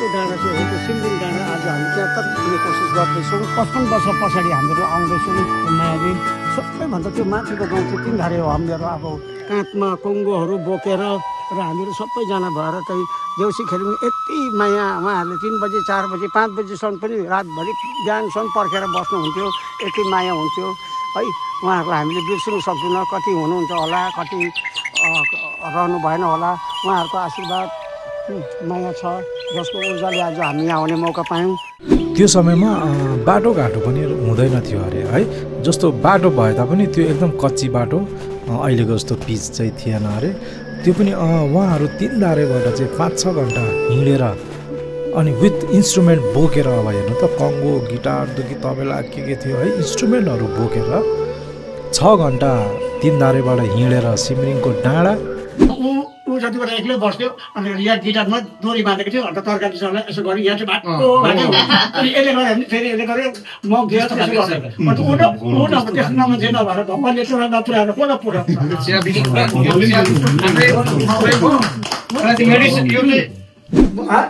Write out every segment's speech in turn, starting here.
अर्को डाँडा चाहिँ हो त्यो सिमलिङ डाँडा। आज हामी त्यहाँ तक पुग्ने कोसिस गर्दैछौँ। 55 वर्ष पछाडि हामीहरू आउँदैछौँ मायादेवी। सबैभन्दा त्यो माथिको गाउँ चाहिँ तिनधारे हो। हामीहरू अब काँधमा कङ्गोहरू बोकेर र हामीहरू सबैजना भएर चाहिँ देउसी खेल्यौँ। यति माया उहाँहरूले 3 बजे 4 बजे 5 बजीसम्म पनि रातभरि बिहानसम्म पर्खेर बस्नुहुन्थ्यो। यति माया हुन्थ्यो है। उहाँहरूलाई हामीले बिर्सिनु सक्दैनौँ। कति हुनुहुन्छ होला, कति रहनु भएन होला। उहाँहरूको आशीर्वाद माया छ जसको ऊर्जाले आज हामी यहाँ आउने मौका पायौँ। त्यो समयमा बाटोघाटो पनि हुँदैन थियो अरे है। जस्तो बाटो भए तापनि त्यो एकदम कच्ची बाटो, अहिलेको जस्तो पिच चाहिँ थिएन अरे। त्यो पनि उहाँहरू तिनधारेबाट चाहिँ 5-6 घन्टा हिँडेर अनि विथ इन्स्ट्रुमेन्ट बोकेर, अब हेर्नु त कङ्गो, गिटार, दुकी, तबेला के थियो है, इन्स्ट्रुमेन्टहरू बोकेर 6 घन्टा तिनधारेबाट हिँडेर सिमरिङको डाँडा। ऊ जति बेला एक्लै बस्थ्यो अनि यहाँ गिटारमा डोरी बाँधेको थियो। अन्त तरकारी चल्ला यसो गरी यहाँ चाहिँ बाटो बाँध्यो। अनि यसले गर्यो भने फेरि यसले गर्यो म गयो त्यसो गर्यो। अन्त ऊ त्यस्तो नमान्छे नभएर भगवान्ले चुरा नपुऱ्याएर पुरा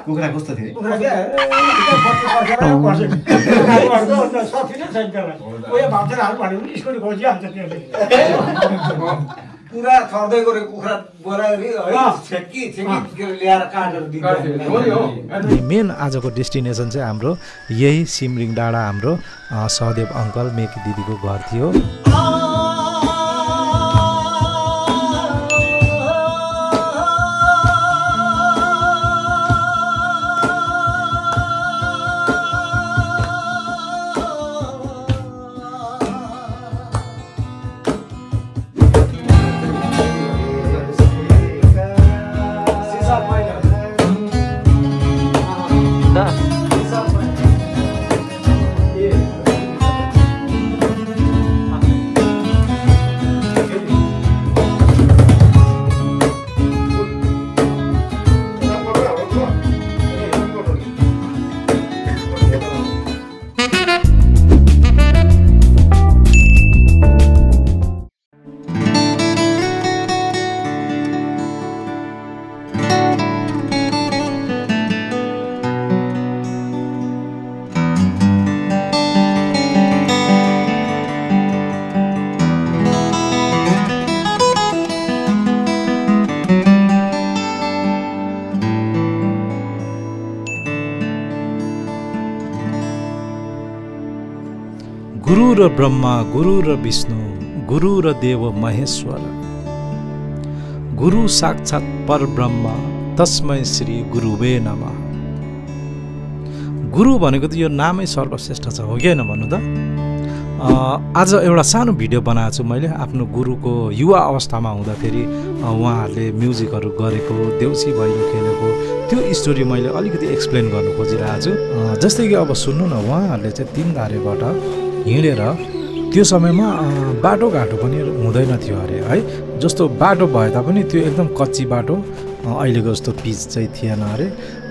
कुखुरा कस्तो थियो? पुरा थर्दै गरे कुखुरा बोरायो छेकी ल्याएर काटेर दिन्छ। मेन आजको डेस्टिनेसन चाहिँ हाम्रो यही सिमरिङ डाँडा, हाम्रो सहदेव अङ्कल, मेकी दिदीको घर थियो। गुरु र ब्रह्मा, गुरु र विष्णु, गुरु र देव महेश्वर, गुरु साक्षात् परब्रह्म, तस्मै श्री गुरुवे नमः। गुरु भनेको त यो नामै सर्वश्रेष्ठ छ, हो कि होइन भन्नु त? आज एउटा सानो भिडियो बनाएको छु मैले आफ्नो गुरुको युवा अवस्थामा हुँदाखेरि उहाँहरूले म्युजिकहरू गरेको, देउसी भैलो खेलेको त्यो स्टोरी मैले अलिकति एक्सप्लेन गर्नु खोजिरहेको छु। जस्तै कि अब सुन्नु न, उहाँहरूले चाहिँ तिनधारेबाट हिँडेर, त्यो समयमा बाटोघाटो पनि हुँदैन थियो अरे है। जस्तो बाटो भए तापनि त्यो एकदम कच्ची बाटो, अहिलेको जस्तो पिच चाहिँ थिएन अरे।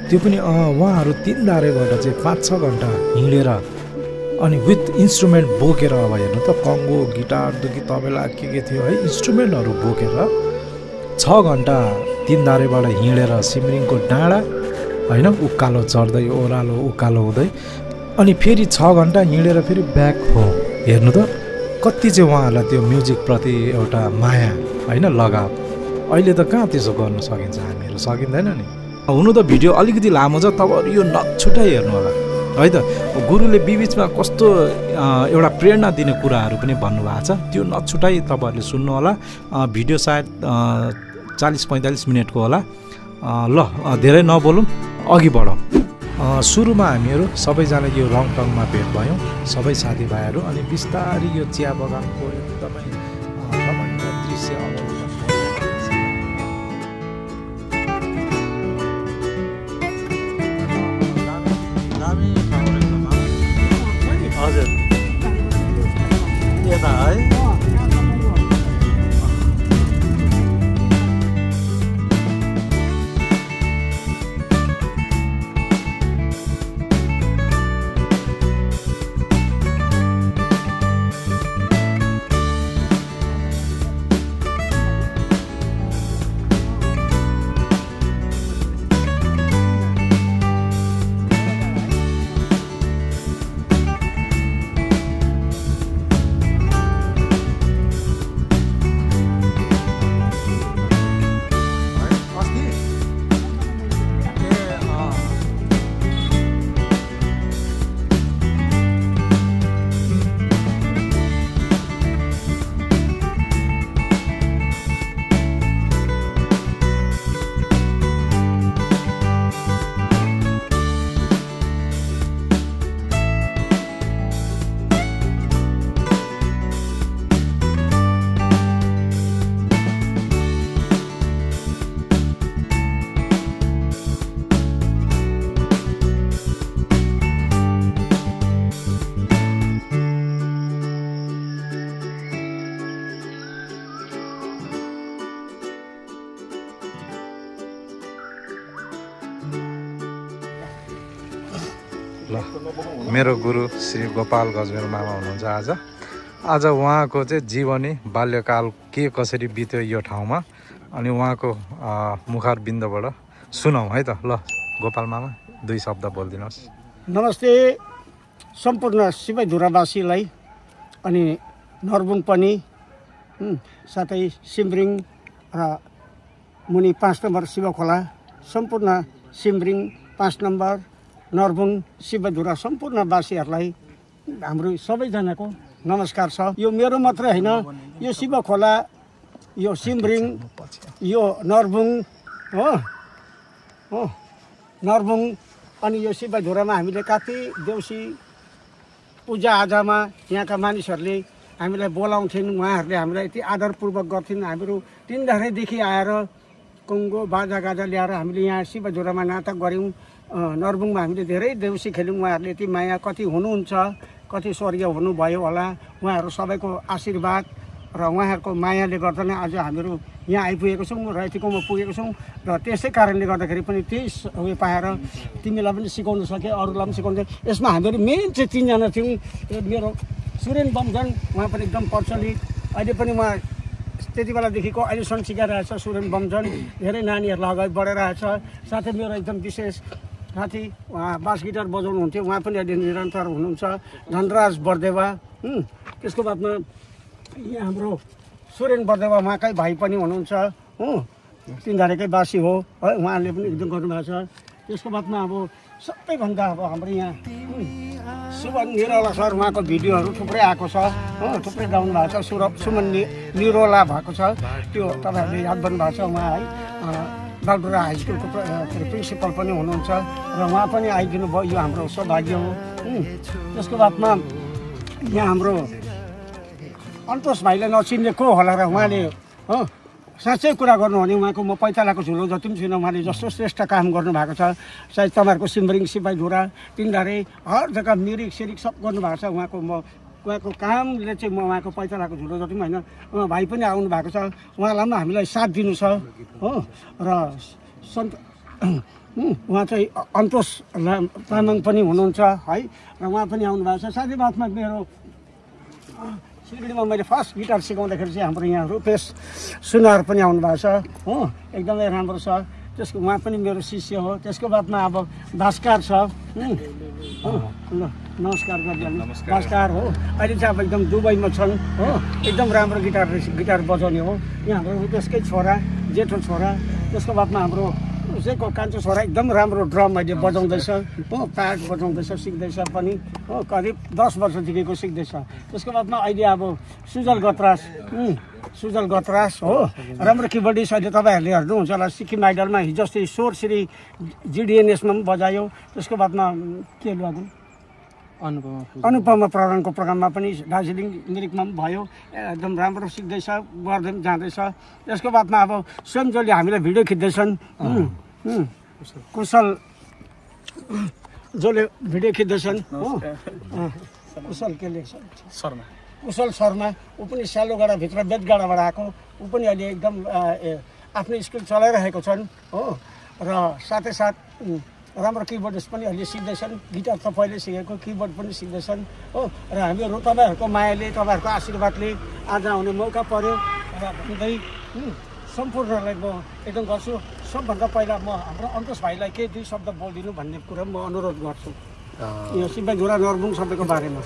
त्यो पनि उहाँहरू तिनधारेबाट चाहिँ 5-6 घन्टा हिँडेर अनि विथ इन्स्ट्रुमेन्ट बोकेर, अब हेर्नु त कङ्गो, गिटार, दुकी, तबेला के थियो है, इन्स्ट्रुमेन्टहरू बोकेर 6 घन्टा तिनधारेबाट हिँडेर सिमरिङको डाँडा होइन, उकालो चढ्दै ओह्रालो उकालो हुँदै अनि फेरि 6 घन्टा हिँडेर फेरि ब्याक होम। हेर्नु त कति चाहिँ उहाँहरूलाई त्यो म्युजिकप्रति एउटा माया होइन, लगाव। अहिले त कहाँ त्यसो गर्न सकिन्छ, हामीहरू सकिँदैन नि। हुनु त भिडियो अलिकति लामो छ, तपाईँहरू यो नछुटाइ हेर्नु होला है त। गुरुले बिचमा कस्तो एउटा प्रेरणा दिने कुराहरू पनि भन्नुभएको छ, त्यो नछुटाइ तपाईँहरूले सुन्नु होला। भिडियो सायद 40-45 मिनटको होला। ल धेरै नबोलौँ, अघि बढौँ। सुरुमा हामीहरू सबैजना यो रङटङमा भेट भयौँ, सबै साथीभाइहरू। अनि बिस्तारै यो चिया बगानको एकदमै रमणीय दृश्य हजुर यता है। ल मेरो गुरु श्री गोपाल गजमेर मामा हुनुहुन्छ आज उहाँको चाहिँ जीवनी बाल्यकाल के कसरी बित्यो यो ठाउँमा अनि उहाँको मुखारबिन्दबाट सुनौँ है त। ल गोपाल मामा 2 शब्द बोलिदिनुहोस्। नमस्ते सम्पूर्ण सिपाहीधुरावासीलाई अनि नरबुङ पनि साथै सिमरिङ र मुनि 5 नम्बर शिवखोला सम्पूर्ण सिमरिङ 5 नम्बर नरबुङ सिपाहीधुरा सम्पूर्णवासीहरूलाई हाम्रो सबैजनाको नमस्कार छ। यो मेरो मात्रै होइन, यो शिवखोला, यो सिमरिङ, यो नरबुङ हो नरबुङ अनि यो सिपाहीधुरामा हामीले काफी देउसी पूजाआजामा यहाँका मानिसहरूले हामीलाई बोलाउँथिन्। उहाँहरूले हामीलाई यति आदरपूर्वक गर्थिन्। हामीहरू तिनधारेदेखि आएर कुङ्गो बाजागाजा ल्याएर हामीले यहाँ सिपाहीधुरामा नाटक गऱ्यौँ। नरबुङमा हामीले धेरै देउसी खेल्यौँ। उहाँहरूले यति माया कति हुनुहुन्छ, कति स्वर्गीय हुनुभयो होला। उहाँहरू सबैको आशीर्वाद र उहाँहरूको मायाले गर्दा नै आज हामीहरू यहाँ आइपुगेको छौँ र यतिकोमा पुगेको छौँ। र त्यसै कारणले गर्दाखेरि पनि त्यही उयो पाएर तिमीलाई पनि सिकाउनु सकेँ, अरूलाई पनि सिकाउनु सकेँ। यसमा हामीहरू मेन चाहिँ 3 जना थियौँ। मेरो सुरेन बमजन, उहाँ पनि एकदम प्रचलित, अहिले पनि उहाँ त्यति बेलादेखिको अहिलेसम्म सिकाइरहेछ। सुरेन बमजन धेरै नानीहरूलाई अगाडि बढाइरहेछ। साथै मेरो एकदम विशेष साथी उहाँ बास गिटार बजाउनुहुन्थ्यो, उहाँ पनि अहिले निरन्तर हुनुहुन्छ, धनराज बर्देवा। त्यसको बादमा यहाँ हाम्रो सुरेन बर्देवा उहाँकै भाइ पनि हुनुहुन्छ हो, तिनधारेकै बासी हो है, उहाँले पनि एकदम गर्नुभएको छ। त्यसको बादमा अब सबैभन्दा अब हाम्रो यहाँ सुमन निरौला सर, उहाँको भिडियोहरू थुप्रै आएको छ हो, थुप्रै गाउनु भएको छ। सुमन निरौला भएको छ, त्यो तपाईँहरूले याद गर्नुभएको छ। उहाँ है बागडोग्रा हाई स्कुलको प्रिन्सिपल पनि हुनुहुन्छ र उहाँ पनि आइदिनु भयो, यो हाम्रो सौभाग्य हो। त्यसको बादमा यहाँ हाम्रो अन्तोष भाइलाई नचिन्ने को होला र उहाँले साँच्चै कुरा गर्नु भने उहाँको म पैतालाको झुलो जति पनि छुइनँ। उहाँले जस्तो श्रेष्ठ काम गर्नुभएको छ। सायद तपाईँहरूको सिमरिङ सिपाहीधुरा तिनधारे हर जग्गा मिरिक सिरिक सब गर्नुभएको छ। उहाँको कामले चाहिँ म उहाँको पैतालाको झुलो जति पनि होइन, उहाँ भाइ पनि आउनु भएको छ। उहाँलाई पनि हामीलाई साथ दिनु छ हो। र सन्त उहाँ चाहिँ अन्तोष तामाङ पनि हुनुहुन्छ है, र उहाँ पनि आउनुभएको छ। साथै बादमा मेरो सिलगढीमा मैले फर्स्ट गिटार सिकाउँदाखेरि चाहिँ हाम्रो यहाँ रुपेश सुनार पनि आउनुभएको छ हो, एकदमै राम्रो छ। त्यसको उहाँ पनि मेरो शिष्य हो। त्यसको बादमा अब भास्कर छ, ल नमस्कार गरिदिनु। भास्कर हो, अहिले चाहिँ अब एकदम दुबईमा छन् हो, एकदम राम्रो गिटार बजाउने हो। यहाँ हाम्रो रुपेशकै छोरा, जेठो छोरा। त्यसको बादमा हाम्रो उसैको कान्छो छोरा एकदम राम्रो ड्रम अहिले बजाउँदैछ हो, प्याड बजाउँदैछ, सिक्दैछ पनि हो, करिब 10 वर्षदेखिको सिक्दैछ। त्यसको बादमा अहिले अब सुजल गतरास हो, राम्रो किबोर्डिस्ट। अहिले तपाईँहरूले हेर्नुहुन्छ होला सिक्किम आइडलमा हिजो अस्ति स्वर श्री जिडिएनएसमा पनि बजायो। त्यसको बादमा के लगाउँ अनुपमा प्रधानको प्रोग्राममा पनि दार्जिलिङ मिरिकमा पनि भयो, एकदम राम्रो सिक्दैछ, गर्दै पनि जाँदैछ। त्यसको बादमा अब सन्जोले हामीलाई भिडियो खिच्दैछन्, कुशल जसले भिडियो खिच्दैछन् हो, कुशल के लेख्छ कुशल शर्मा, ऊ पनि सालुगढाभित्र बेतगाडाबाट आएको, ऊ पनि अहिले एकदम आफ्नो स्कुल चलाइरहेको छन् हो। र साथै साथ राम्रो किबोर्डिस्ट पनि अहिले सिक्दैछन्, गिटार त पहिले सिकेको, किबोर्ड पनि सिक्दैछन् हो। र हामीहरू तपाईँहरूको मायाले, तपाईँहरूको आशीर्वादले आज आउने मौका पर्यो र भन्दै सम्पूर्णलाई म एकदम गर्छु। सबभन्दा पहिला म हाम्रो अन्तोष भाइलाई केही 2 शब्द बोलिदिनु भन्ने कुरा म अनुरोध गर्छु यो सिपाहीधुरा नरबुङ सबैको बारेमा।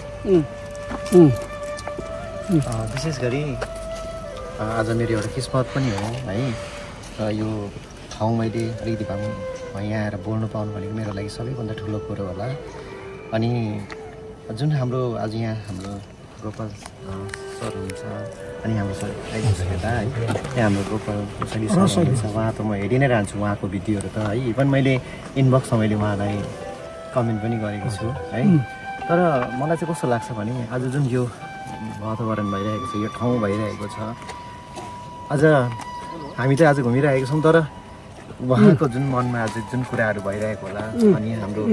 विशेष गरी आज मेरो एउटा किस्मत पनि हो है, र यो ठाउँ मैले अलिकति भए यहाँ आएर बोल्नु पाउनु भनेको मेरो लागि सबैभन्दा ठुलो कुरो होला। अनि जुन हाम्रो आज यहाँ हाम्रो गोपाल सर हुनुहुन्छ अनि हाम्रो सर आइसकेको त है, यहाँ हाम्रो गोपाल कसरी सर हुनुहुन्छ, उहाँ त म हेरि नै रहन्छु उहाँको भिडियोहरू त है। इभन मैले इनबक्समा मैले उहाँलाई कमेन्ट पनि गरेको छु है। तर मलाई चाहिँ कस्तो लाग्छ भने आज जुन यो वातावरण भइरहेको छ, यो ठाउँ भइरहेको छ, आज हामी त आज घुमिरहेको छौँ, तर उहाँको जुन मनमा आज जुन कुराहरू भइरहेको होला अनि हाम्रो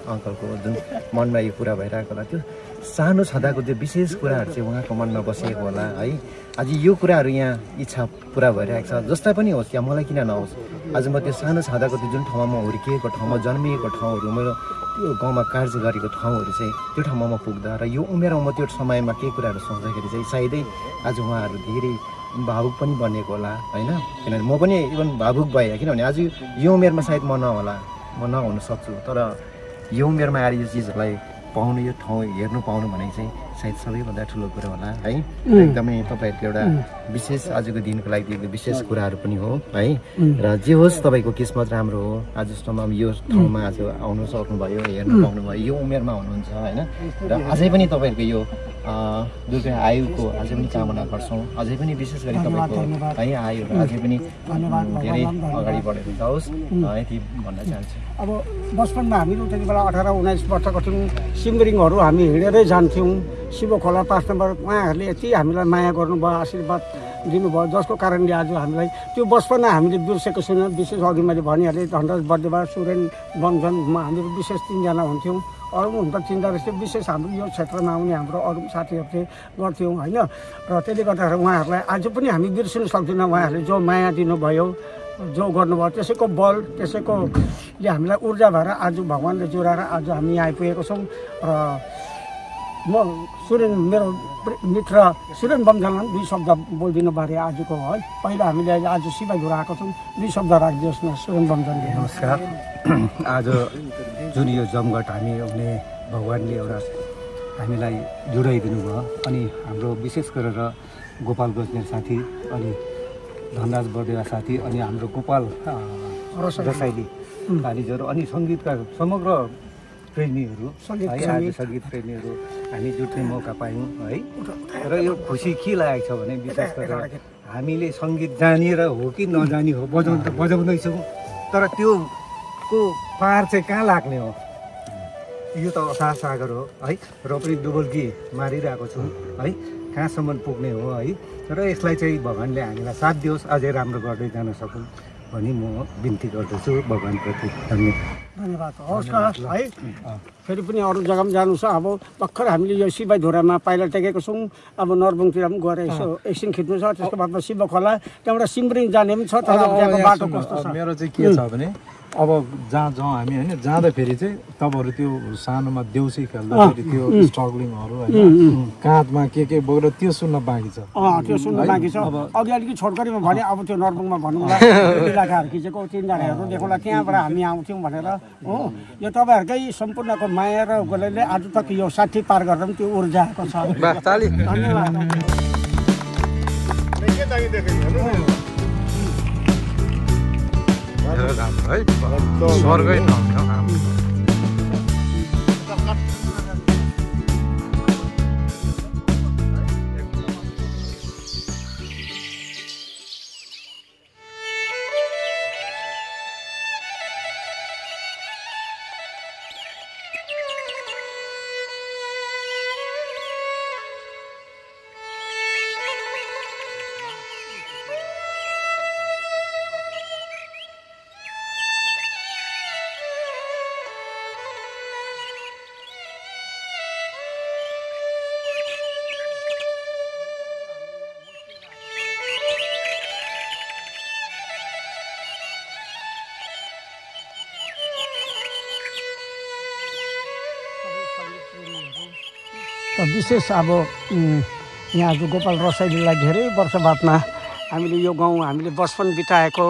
अङ्कलको जुन मनमा यो कुरा भइरहेको होला त्यो सानो छँदाको त्यो विशेष कुराहरू चाहिँ उहाँको मनमा बसेको होला है। आज यो कुराहरू यहाँ इच्छा पुरा भइरहेको छ, जसलाई पनि होस् या मलाई किन नहोस्, आज म त्यो सानो छँदाको त्यो जुन ठाउँमा म हुर्किएको ठाउँमा जन्मिएको ठाउँहरू मेरो त्यो गाउँमा कार्य गरेको ठाउँहरू चाहिँ त्यो ठाउँमा म पुग्दा र यो उमेरमा म त्यो समयमा केही कुराहरू सोच्दाखेरि चाहिँ सायदै आज उहाँहरू धेरै भावुक पनि बनेको होला होइन। किनभने म पनि इभन भावुक भएँ, किनभने आज यो उमेरमा सायद म नहोला, म नहुन सक्छु, तर यो उमेरमा आएर यो चिजहरूलाई पाउनु, यो ठाउँ हेर्नु पाउनु भनेको चाहिँ सायद सबैभन्दा ठुलो कुरो होला है। एकदमै तपाईँहरूको एउटा विशेष आजको दिनको लागि एकदम विशेष कुराहरू पनि हो है। र जे होस् तपाईँको किस्मत राम्रो हो, आजसम्म यो ठाउँमा आज आउनु सक्नुभयो, हेर्नु पाउनुभयो, यो उमेरमा हुनुहुन्छ होइन। र अझै पनि तपाईँहरूको यो दुर्गा आयुको अझै पनि कामना गर्छौँ, अझै पनि विशेष गरी तपाईँको है आयुहरू अझै पनि धेरै अगाडि बढेर जाओस् यति भन्न चाहन्छु। अब बचपनमा हामीहरू त्यति बेला 18-19 वर्षको थियौँ, सिङ्गरिङहरू हामी हिँडेरै जान्थ्यौँ। शिव खोला 5 नम्बर उहाँहरूले यति हामीलाई माया गर्नुभयो, आशीर्वाद दिनुभयो, जसको कारणले आज हामीलाई त्यो बचपनमा हामीले बिर्सेको छैन। विशेष अघि मैले भनिहालेँ धनराज बर्देवा, सुरेन बमजन, हामीहरू विशेष 3 जना हुन्थ्यौँ। अरू हुन त चिन्ता रहेछ, विशेष हाम्रो यो क्षेत्रमा आउने हाम्रो अरू साथीहरूले गर्थ्यौँ होइन। र त्यसले गर्दाखेरि उहाँहरूलाई आज पनि हामी बिर्सिन सक्दैनौँ। उहाँहरूले जो माया दिनुभयो, जो गर्नुभयो, त्यसैको बल, त्यसैकोले हामीलाई ऊर्जा भएर आज भगवान्ले जोडाएर आज हामी आइपुगेको छौँ। र म मेरो मित्र सुरेन बमजनलाई 2 शब्द बोलिदिनु बारे आजको है। पहिला हामीले आज शिवधुरा आएको छौँ, 2 शब्द राखिदियोस् न सुरेन बमजनले। नमस्कार। आज जुन यो जमघट हामी आउने भगवान्ले एउटा हामीलाई जोडाइदिनु भयो, अनि हाम्रो विशेष गरेर गोपाल गजमेर साथी, अनि धनराज बर्देवा साथी, अनि हाम्रो गोपाल रसाइली कालीजहरू, अनि सङ्गीतका समग्र प्रेमीहरू है, आज सङ्गीत प्रेमीहरू हामी जुट्ने मौका पायौँ है। र यो खुसी के लागेको छ भने विशेष गरेर हामीले सङ्गीत जानेर हो कि नजानी हो, बजाउनु त बजाउँदैछौँ, तर त्यो को पार चाहिँ कहाँ लाग्ने हो, यो त अथाह सागर हो है। र पनि डुबल्की मारिरहेको छौँ है, कहाँसम्म पुग्ने हो है। र यसलाई चाहिँ भगवान्ले हामीलाई साथ दियोस्, अझै राम्रो गर्दै जान सकौँ भनी म बिन्ती गर्दछु भगवान्प्रति। धन्यवाद। हवस् है, फेरि पनि अरू जग्गामा जानु छ। अब भर्खर हामीले यो शिवधुरामा पाइला टेकेको छौँ, अब नरबुङतिर पनि गएर यसो एकछिन खिच्नु छ। त्यसको बादमा शिव खोला, त्यहाँबाट सिमरिङ जाने पनि छ, तर अब त्यहाँको बाटो कस्तो छ। मेरो चाहिँ के छ भने अब जहाँ हामी होइन जाँदाखेरि चाहिँ तपाईँहरू त्यो सानोमा देउसी खेल्दाखेरि त्यो स्ट्रगलिङहरू होइन, काँधमा के बोकेर त्यो सुन्न बाँकी छ। त्यो सुन्नु बाँकी छ। अघि अलिकति छोटकरीमा भने अब त्यो नरबुङमा भनौँला इलाकाहरू खिचेको 3 जनाहरू देखौँला, त्यहाँबाट हामी आउँथ्यौँ भनेर हो। यो तपाईँहरूकै सम्पूर्णको माया र गोलेले आज तक यो 60 पार गर्दा पनि त्यो ऊर्जा आएको छ। धन्यवाद। है स्वर्गै नहुन्छ। त विशेष अब यहाँ आज गोपाल रसाइलीलाई धेरै वर्ष बादमा हामीले यो गाउँ हामीले बचपन बिताएको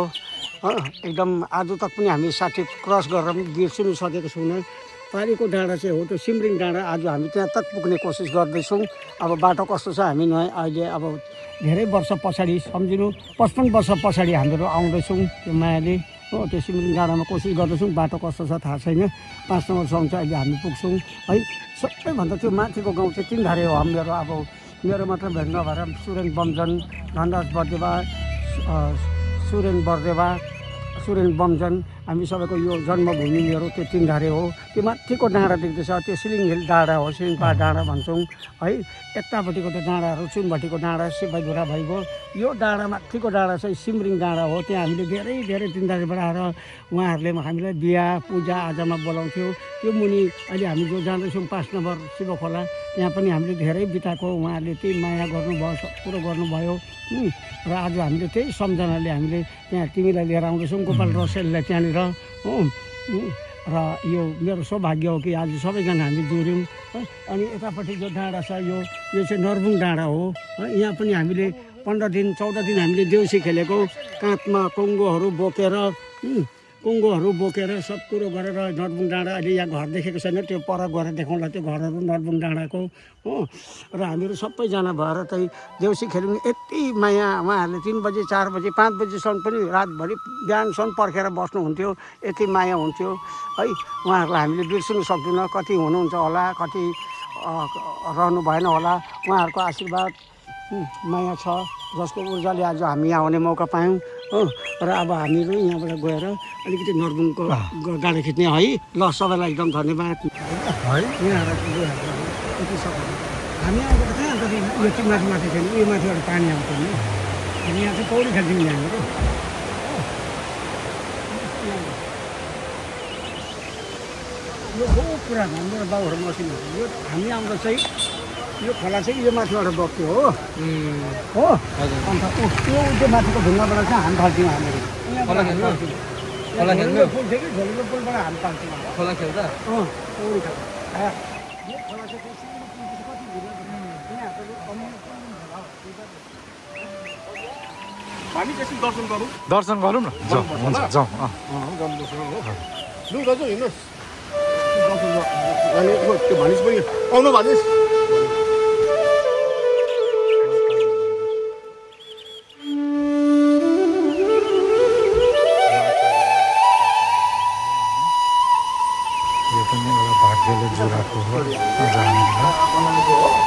एकदम आज तक पनि हामी 60 क्रस गरेर पनि बिर्सिनु सकेको छैनौँ। पारीको डाँडा चाहिँ हो त्यो सिमरिङ डाँडा, आज हामी त्यहाँ तक पुग्ने कोसिस गर्दैछौँ। अब बाटो कस्तो छ हामी अहिले अब धेरै वर्ष पछाडि सम्झिनु 55 वर्ष पछाडि हामीहरू आउँदैछौँ त्यो मायाले हो। त्यो सिमरिङ डाँडामा कोसिस गर्दैछौँ, बाटो कस्तो छ थाहा छैन। 5 नम्बरसम्म चाहिँ अहिले हामी पुग्छौँ है। सबैभन्दा त्यो माथिको गाउँ चाहिँ 3 धारे हो हाम्रो। अब मेरो मात्र भेट नभएर सुरेन बमजन, धनराज बर्देवा, सुरेन बमजन हामी सबैको यो जन्मभूमि मेरो त्यो तिनधारे हो। त्यो माथिको डाँडा देख्दैछ त्यो सिलिङ हिल डाँडा हो, सिलिङपा डाँडा भन्छौँ है। यतापट्टिको त डाँडाहरू चुनभट्टीको डाँडा सिपाहीधुरा भइगयो। यो डाँडा माथिको डाँडा चाहिँ सिमरिङ डाँडा हो। त्यहाँ हामीले धेरै धेरै तिनधारेबाट आएर उहाँहरूले हामीलाई बिहा पूजा आजामा बोलाउँथ्यो। त्यो मुनि अहिले हामी जो जाँदैछौँ 5 नम्बर शिव खोला, त्यहाँ पनि हामीले धेरै बिताएको। उहाँहरूले त्यही माया गर्नुभयो, सब कुरो गर्नुभयो र आज हामीले त्यही सम्झनाले हामीले त्यहाँ तिमीलाई लिएर आउँदैछौँ, गोपाल रसेललाई त्यहाँनिर हो। र यो मेरो सौभाग्य हो कि आज सबैजना हामी जोड्यौँ। अनि यतापट्टि जो डाँडा छ यो चाहिँ नरबुङ डाँडा हो। यहाँ पनि हामीले 15 दिन 14 दिन हामीले देउसी खेलेको। काँधमा कुङ्गोहरू बोकेर सब कुरो गरेर नरबुङ डाँडा अहिले यहाँ घर देखेको छैन, त्यो पर गएर देखाउँला त्यो घरहरू नरबुङ डाँडाको हो। र हामीहरू सबैजना भएर चाहिँ देउसी खेल्यौँ। यति माया उहाँहरूले 3 बजे 4 बजे 5 बजीसम्म पनि रातभरि बिहानसम्म पर्खेर बस्नुहुन्थ्यो। यति माया हुन्थ्यो है। उहाँहरूलाई हामीले बिर्सिनु सक्दैनौँ। कति हुनुहुन्छ होला, कति रहनु भएन होला। उहाँहरूको आशीर्वाद माया छ जसको ऊर्जाले आज हामी यहाँ आउने मौका पायौँ हो। र अब हामीहरू यहाँबाट गएर अलिकति नरबुङको गाडी खिच्ने है। ल सबैलाई एकदम धन्यवाद है। यति सक्छ हामी यहाँबाट कहाँ अन्त यो चाहिँ माथि छैन, यो माथिबाट पानी आउँछ नि। हामी यहाँ चाहिँ पौडी खेल्छौँ नि हामीहरू। यो हो पुरानो हाम्रो बाउहरू मसिनहरू। यो हामी आउँदा चाहिँ यो खोला चाहिँ यो माथिबाट बग्थ्यो हो। अन्त त्यो माथिको ढुङ्गाबाट चाहिँ हाम फाल्थ्यौँ हामीहरू। खोला खेल्नु पुल थियो कि झोलुको पुलबाट हाम फाल्थ्यौँ खोला खेल्दा। पौडी खेल्दा यो खोला चाहिँ कति हामी त्यसरी दर्शन गरौँ न। जाउँ हुन्छ जाउँ। लु दाजु हिँड्नुहोस्। त्यो भनिस् पनि आउनु भनिस्। भाग्यले जोडाएको हो आज हामीलाई।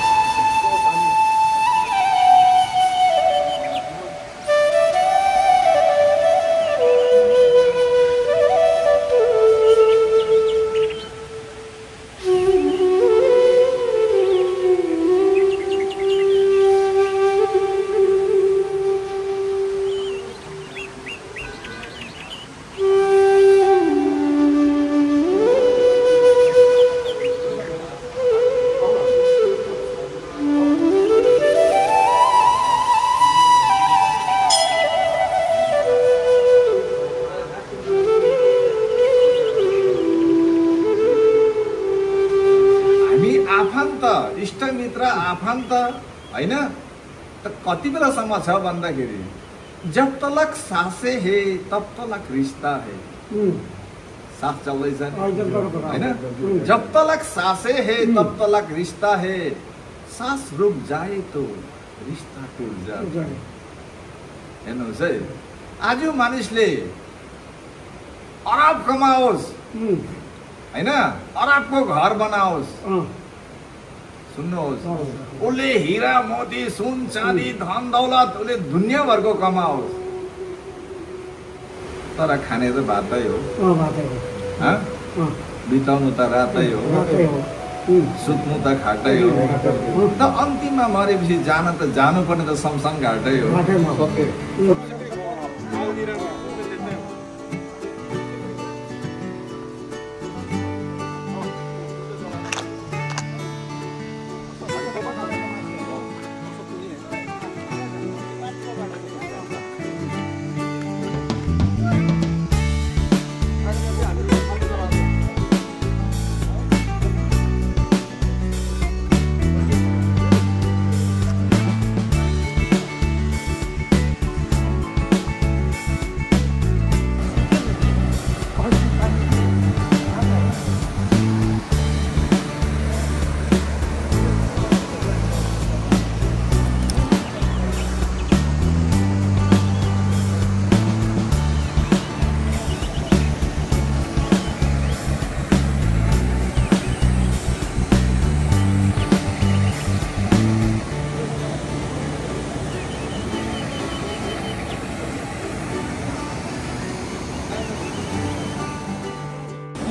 इष्टमित्र आफन्त हैन त कति बेलासम्म छ भन्दाखेरि जब तलक सासे है तब तलक रिश्ता है। सास चल्दैछ हैन। जब तलक सासे है तब तलक रिश्ता है, सास रुक जाए तो रिश्ता टुट जाए। हेर्नुहोस् है, आज मानिसले अरब कमाओस् हैन, अरबको घर बनाओस्, सुन्नुहोस्, उसले हिरा मोती सुन चाँदी धन दौलत उसले दुनियाँभरको कमाओस्, तर खाने त भातै हो, बिताउनु त रातै हो, सुत्नु त खाटै हो, त अन्तिममा मरेपछि जान त जानुपर्ने त शमशान घाटै हो।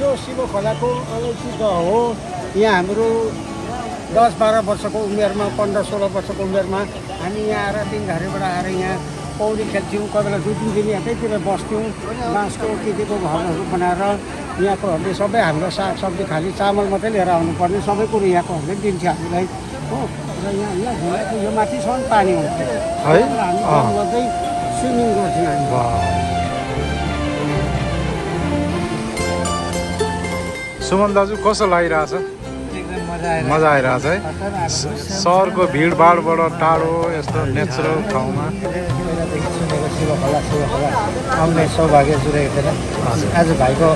यो शिव खोलाको अलौकिक हो। यहाँ हाम्रो 10-12 वर्षको उमेरमा 15-16 वर्षको उमेरमा हामी यहाँ आएर तिनघारेबाट आएर यहाँ पौडी खेल्थ्यौँ। कोही बेला 2-3 दिन यतैतिर बस्थ्यौँ। बाँसको केटीको घरहरू बनाएर यहाँकोहरूले सबै हाम्रो सागसब्जी खालि चामल मात्रै लिएर आउनुपर्ने सबै कुरो यहाँकोहरूले दिन्थ्यो हामीलाई हो। र यहाँ घुमेको यो माथिसम्म पानी हुन्थ्यो है। हामी काम गर्दै स्विमिङ गर्थ्यौँ हामी। सुमन दाजु कस्तो लागिरहेछ? मजा आइरहेछ है। सहरको भिडभाडबाट टाढो यस्तो नेचुरल ठाउँमा शिव खोला आउने सौभाग्य जुरेको थिएन। आज भाइको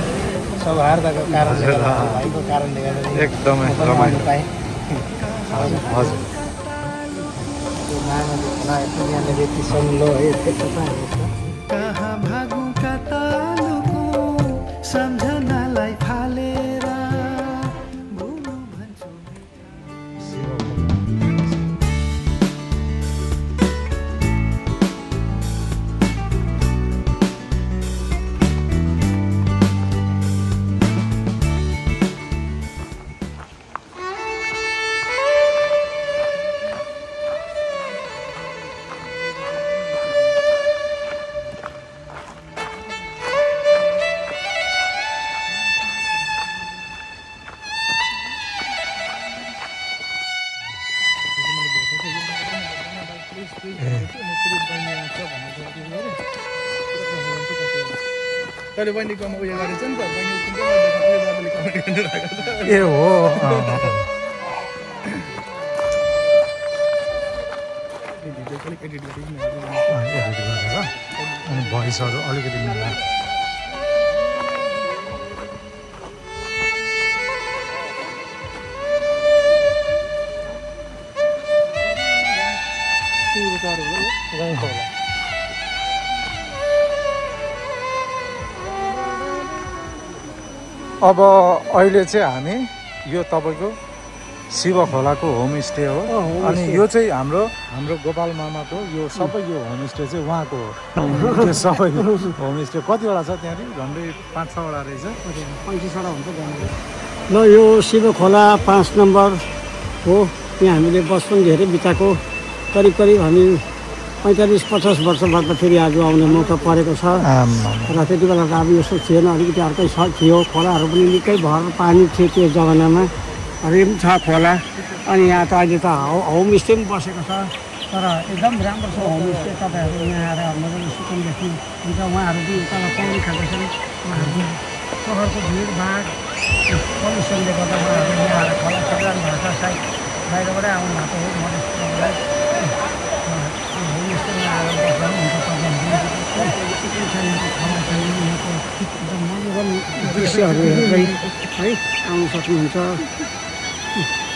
सौहार्दको कारणले भाइको कारणले गर्दा एकदमै रमाइलो पाएँ। हजुर यहाँले व्यक्ति सङ्लो है कहाँ भागु कता लुकु सम्झनालाई फालेर भुलु भन्छु। तैँले बहिनीकोमा उयो गरेछ नि त, बहिनी कमेन्ट गरिरहेको ए हो एडिट गरिदिनु अनि भोइसहरू अलिकति मिलाएर अब अहिले चाहिँ हामी यो तपाईँको शिव खोलाको होमस्टे हो। अनि यो चाहिँ हाम्रो गोपाल मामाको यो सबै यो होमस्टे चाहिँ उहाँको हो। त्यो सबै होमस्टे कतिवटा छ त्यहाँनिर? झन्डै 5-6वटा रहेछ। 35वटा हुन्छ त्यहाँनिर। ल यो शिव खोला 5 नम्बर हो। यहाँ हामीले बस पनि धेरै बिताएको। करिब हामी 45-50 वर्ष बाद फेरि आज आउने मौका परेको छ। र त्यति बेला त अब यस्तो थिएन, अलिकति अर्कै थियो। खोलाहरू पनि निकै भएर पानी थियो त्यो जमानामा। रिम छ खोला। अनि यहाँ त अहिले त होमस्टे पनि बसेको छ। तर एकदम राम्रो छ होमस्टे। तपाईँहरू यहाँ आएर मजाले सुकुनदेखि हुन्छ। उहाँहरू पनि तल पौडी खाँदैछन्। उहाँहरू सहरको भिडभाड पल्युसनले गर्दा उहाँहरू यहाँ आएर खोला सजाउनु भएको छ। सायद बाहिरबाटै आउनु भएको हो मधेसबाट। होमस्टेमा आएर बस्दा पनि हुन्छ तपाईँहरू। मनोरम दृश्यहरू हेर्दै है आउनु सक्नुहुन्छ।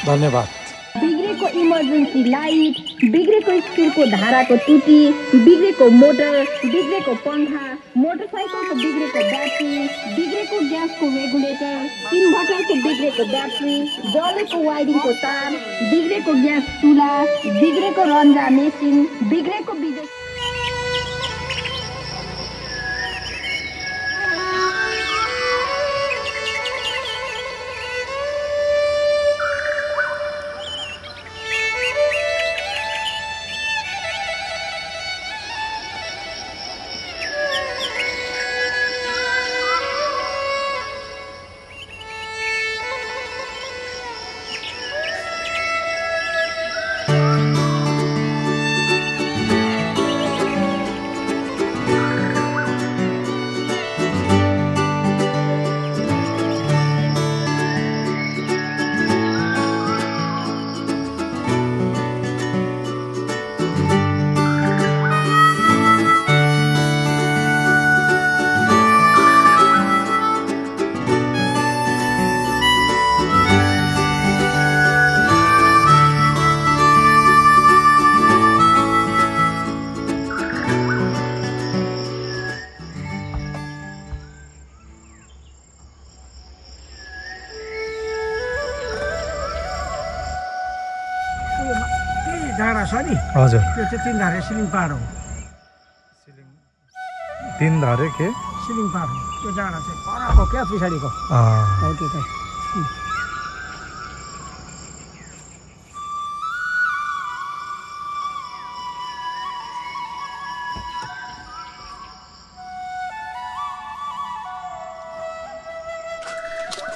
धन्यवाद। बिग्रेको इमर्जेन्सी लाइट, बिग्रेको स्कुलको धाराको टुटी, बिग्रेको मोटर, बिग्रेको पङ्खा, मोटरसाइकलको बिग्रेको ब्याट्री, बिग्रेको ग्यासको रेगुलेटर, इन्भर्टरको बिग्रेको ब्याट्री, जलेको वायरिङको तार, बिग्रेको ग्यास चुला, बिग्रेको रन्जा मेसिन, बिग्रेको बिजुली। डाँडा छ नि, हजुर त्यो चाहिँ 3 धारे सिलिङ पार हो। 3 धारे के सिलिङ पार हो त्यो डाँडा चाहिँ परको क्या पछाडिको हो त्यो चाहिँ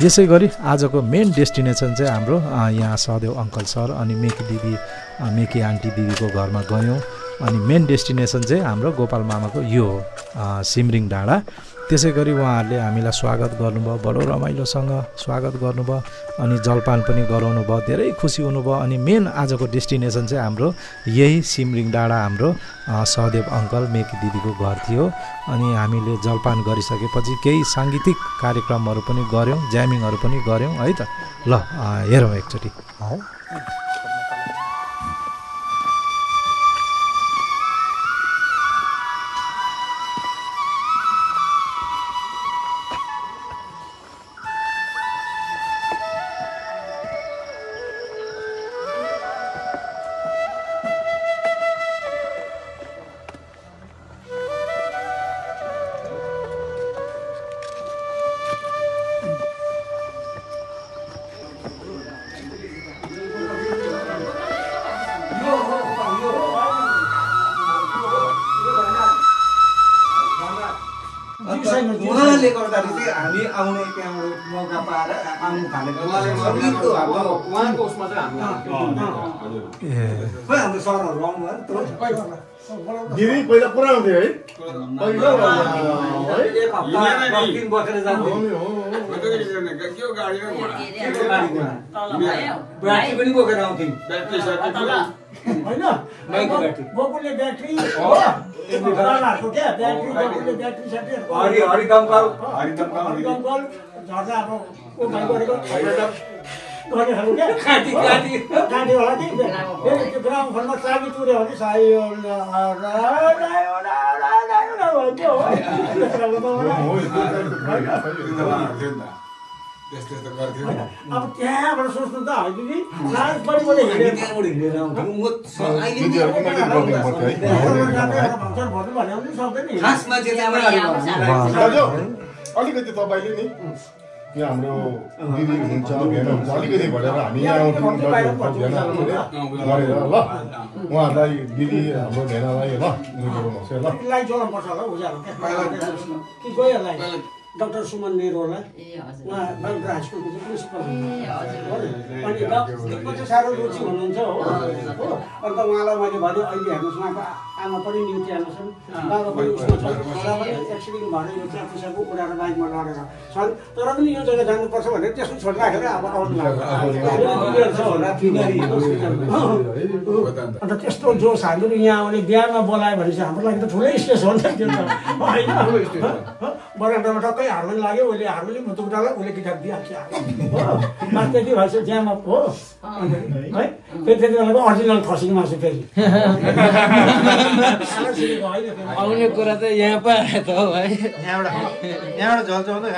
यसै गरी आजको मेन डेस्टिनेसन चाहिँ हाम्रो यहाँ सहदेव अङ्कल सर अनि मेकी दिदी मेकी आन्टी दिदीको घरमा गयौँ अनि मेन डेस्टिनेसन चाहिँ हाम्रो गोपाल मामाको यो हो सिमरिङ डाँडा त्यसै गरी उहाँहरूले हामीलाई स्वागत गर्नुभयो बडो रमाइलोसँग स्वागत गर्नुभयो अनि जलपान पनि गराउनु भयो धेरै खुसी हुनुभयो अनि मेन आजको डेस्टिनेसन चाहिँ हाम्रो यही सिमरिङ डाँडा हाम्रो सहदेव अङ्कल मेकी दिदीको घर थियो अनि हामीले जलपान गरिसकेपछि केही साङ्गीतिक कार्यक्रमहरू पनि गऱ्यौँ ज्यामिङहरू पनि गऱ्यौँ है त ल हेरौँ एकचोटि उहाँले गर्दाखेरि चाहिँ हामी आउने त्यहाँबाट मौका पाएर आउनु थालेको उहाँको उसमा चाहिँ हाम्रो सरहरू आउनुभयो दिदी पहिला पुरा आउँथ्यो है दिन बसेर जान्थ्यो ब्याट्री पनि बोकेर आउँथ्यौँ गोकुलले ब्याट्री हरिदमकल झर्दा अब गरेको गरेको क्या काटी होला कि त्यो ग्रामफोनमा चाबी तुर्यो भने अब त्यहाँबाट सोच्नु त है दिदी बढी बढी हिँडेर अलिकति तपाईँले नि यहाँ हाम्रो दिदी हुनुहुन्छ भेना हुन्छ अलिकति भनेर हामी यहाँ आउँछौँ गरेर ल उहाँहरूलाई दिदी हाम्रो भेनालाई ल बुझ्नुहोस् ल जोड्नुपर्छ होला उज्यालो कि गइहाल्ला डाक्टर सुमन नेहरूलाई उहाँ बालुका हाई स्कुलको चाहिँ प्रिन्सिपल अनि चाहिँ साह्रो रुचि हुनुहुन्छ हो अन्त उहाँलाई मैले भने अहिले हेर्नुहोस् उहाँको आमा पनि न्युट्रियामा छन् बाबा पनि उसमा छन् छोरा पनि एक्सिडेन्ट भएर यो चाहिँ पैसाको उडाएर बाइकमा लडेर छन् तर पनि यो जग्गा जानुपर्छ भनेर त्यसो छोडिराखेर अब आउनु अन्त त्यस्तो जोस हामीहरू यहाँ आउने बिहामा बोलायो भने चाहिँ हाम्रो लागि त ठुलै स्टेज हो नि त त्यो त होइन बरान्डामा टक्कै हार्मोनी लाग्यो उसले हार्मोनी मुटु उठाल्यो उसले किताब दिइहाल्छ हो मास त्यति भएछ ज्यामा हो है फेरि त्यति बेलाको अरिजिनल खसीको मासु फेरि आउने कुरा त यहाँ पो आयो त हो है यहाँबाट झल्चाउँदै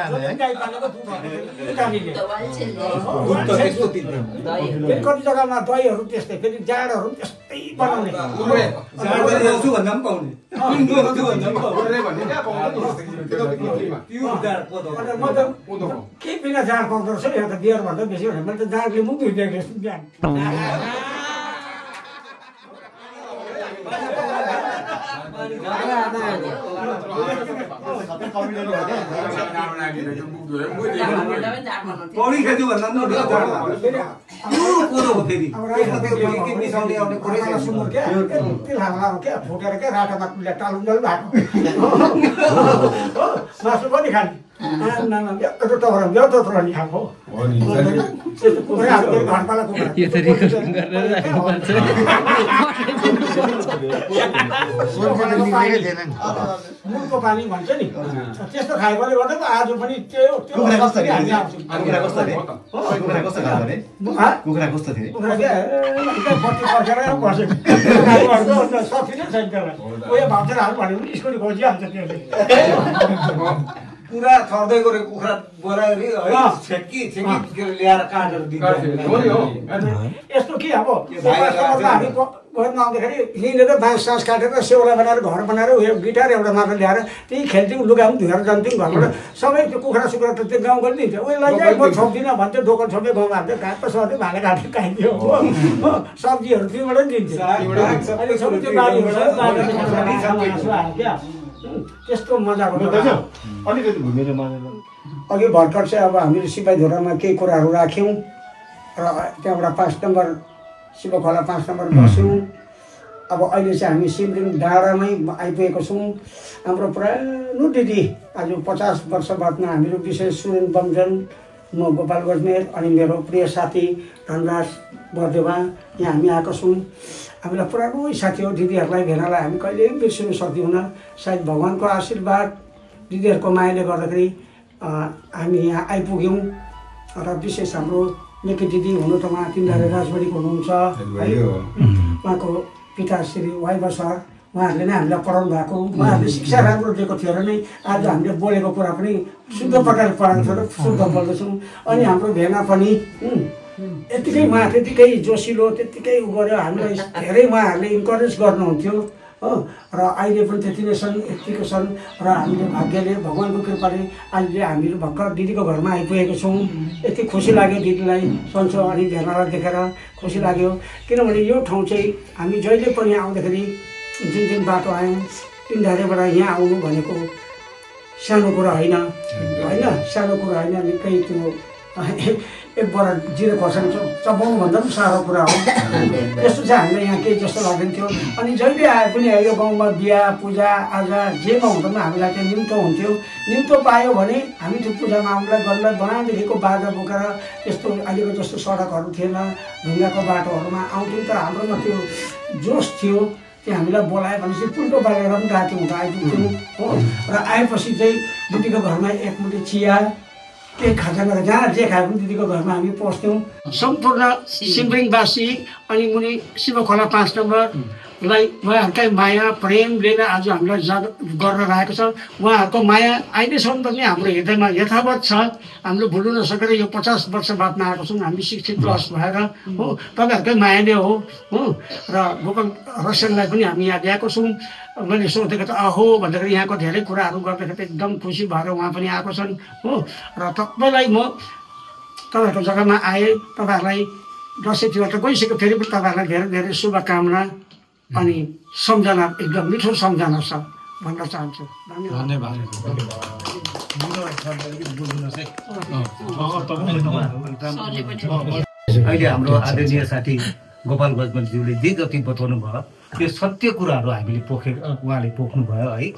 फेरि कति जग्गामा दहीहरू त्यस्तै फेरि जाँडहरू त्यस्तै बनाउने केही बिना जाँड पाउँदो रहेछ यहाँ त बियर भन्दा बेसी भने मैले त जाँडले मुख धुइदिएको जस्तो बिहान पौडी खेल्छु भन्दा फुटेर क्या राटामा टालुन्जल भएको मासु पनि खाने खाएको मुलको पानी भन्छ नि त्यस्तो खाएकोले गर्दा त आज पनि त्यो पुरा छर्दै गरेको कुखुरा बोलायो छेकी ल्याएर काटेर दिन्छ यस्तो कि अब घरमा आउँदाखेरि हिँडेर बाँस सास काटेर सेउला बनाएर घर बनाएर उयो गिटार एउटा मात्र ल्याएर त्यही खेल्थ्यौँ लुगा पनि धुएर जान्थ्यौँ घरबाट सबै त्यो कुखुरा सुखुरा त त्यो गाउँ गरिदिन्थ्यो उयो लैजाइ म छोप्दिनँ भन्थ्यो दोकान छोप्यो गाउँमा हाल्थ्यो घाँस सधैँ भाले काटेर खाइदियो हो सब्जीहरू त्योबाट पनि दिन्थ्यो अहिले सबै त्यो बारीबाट त्यस्तो मजाको अलिकति घुमेर मानेर अघि भर्खर चाहिँ अब हामीले सिपाहीधुरामा केही कुराहरू राख्यौँ र त्यहाँबाट 5 नम्बर शिव खोला 5 नम्बर बस्यौँ। अब अहिले चाहिँ हामी सिमलिङ डाँडामै आइपुगेको छौँ। हाम्रो पुरानो दिदी आज 50 वर्ष बादमा हामीहरू विशेष सुरेन बमजन म गोपाल गजमेर अनि मेरो प्रिय साथी धनराज बर्देवा यहाँ हामी आएको छौँ। हामीलाई पुरानो साथी हो दिदीहरूलाई भेनालाई हामी कहिल्यै बिर्सिनु सक्दैनौँ। सायद भगवान्को आशीर्वाद दिदीहरूको मायाले गर्दाखेरि हामी यहाँ आइपुग्यौँ र विशेष हाम्रो निकै दिदी हुनु त उहाँ तिनधारे राजबाडीको हुनुहुन्छ है उहाँको पिता श्री वाइबा सर उहाँहरूले नै हामीलाई पढाउनु भएको उहाँहरूले शिक्षा राम्रो दिएको थियो र नै आज हामीले बोलेको कुरा पनि शुद्ध प्रकारले पढाएको छ र शुद्ध बोल्दैछौँ। अनि हाम्रो भेना पनि यत्तिकै उहाँ त्यत्तिकै जोसिलो त्यत्तिकै उ गरेर हामीलाई धेरै उहाँहरूले इन्करेज गर्नुहुन्थ्यो हो र अहिले पनि त्यति नै छन् यत्तिको छन् र हामीले भाग्यले भगवान्को कृपाले अहिले हामीहरू भर्खर दिदीको घरमा आइपुगेको छौँ। यति खुसी लाग्यो दिदीलाई सन्चो अनि भेनालाई देखेर खुसी लाग्यो किनभने यो ठाउँ चाहिँ हामी जहिले पनि आउँदाखेरि जुन बाटो आयौँ तिनधारेबाट यहाँ आउनु भनेको सानो कुरा होइन सानो कुरा होइन निकै त्यो एकबाट 0 खर्साङ चबाउनुभन्दा पनि साह्रो कुरा हो। यस्तो चाहिँ हामीलाई यहाँ केही जस्तो लाग्दैनथ्यो। अनि जहिले आए पनि यो गाउँमा बिहा पूजा आजा जेमा हुँदा पनि हामीलाई त्यहाँ निम्तो हुन्थ्यो। निम्तो पायो भने हामी त्यो पूजामा आउनुलाई गर्नलाई बनादेखिको बाजा बोकेर त्यस्तो अहिलेको जस्तो सडकहरू थिएन ढुङ्गाको बाटोहरूमा आउँथ्यौँ तर हाम्रोमा त्यो जोस थियो त्यो हामीलाई बोलायो भनेपछि पुल्टो बालेर पनि राति हुँदा आइपुग्थ्यौँ हो। र आएपछि चाहिँ दिदीको घरमा एकमुठी चिया केही खाजा गरेर जहाँ जे खाए पनि दिदीको घरमा हामी पस्थ्यौँ। सम्पूर्ण सिमलिङवासी अनि मुनि शिव खोला 5 नम्बरलाई उहाँहरूकै माया प्रेमले नै आज हामीलाई गरेर राखेको छ। उहाँहरूको माया अहिलेसम्म पनि हाम्रो हृदयमा यथावत छ। हामीले भुल्नु नसकेर यो 50 वर्ष बादमा आएको छौँ हामी 60+ भएर हो। तपाईँहरूकै मायाले हो र गोपाल रसेललाई पनि हामी यहाँ ल्याएको छौँ। मैले सोधेको त अहो भन्दाखेरि यहाँको धेरै कुराहरू गर्दाखेरि एकदम खुसी भएर उहाँ पनि आएको छन् हो। र तपाईँलाई म तपाईँहरूको जग्गामा आएँ तपाईँहरूलाई दसैँ तिहार त गइसक्यो फेरि पनि तपाईँहरूलाई धेरै धेरै शुभकामना अनि सम्झना एकदम मिठो सम्झना छ भन्न चाहन्छु। धन्यवाद। अहिले हाम्रो आदरणीय साथी गोपाल गजमलज्यूले जे जति बताउनु भयो त्यो सत्य कुराहरू हामीले उहाँले पोख्नुभयो है।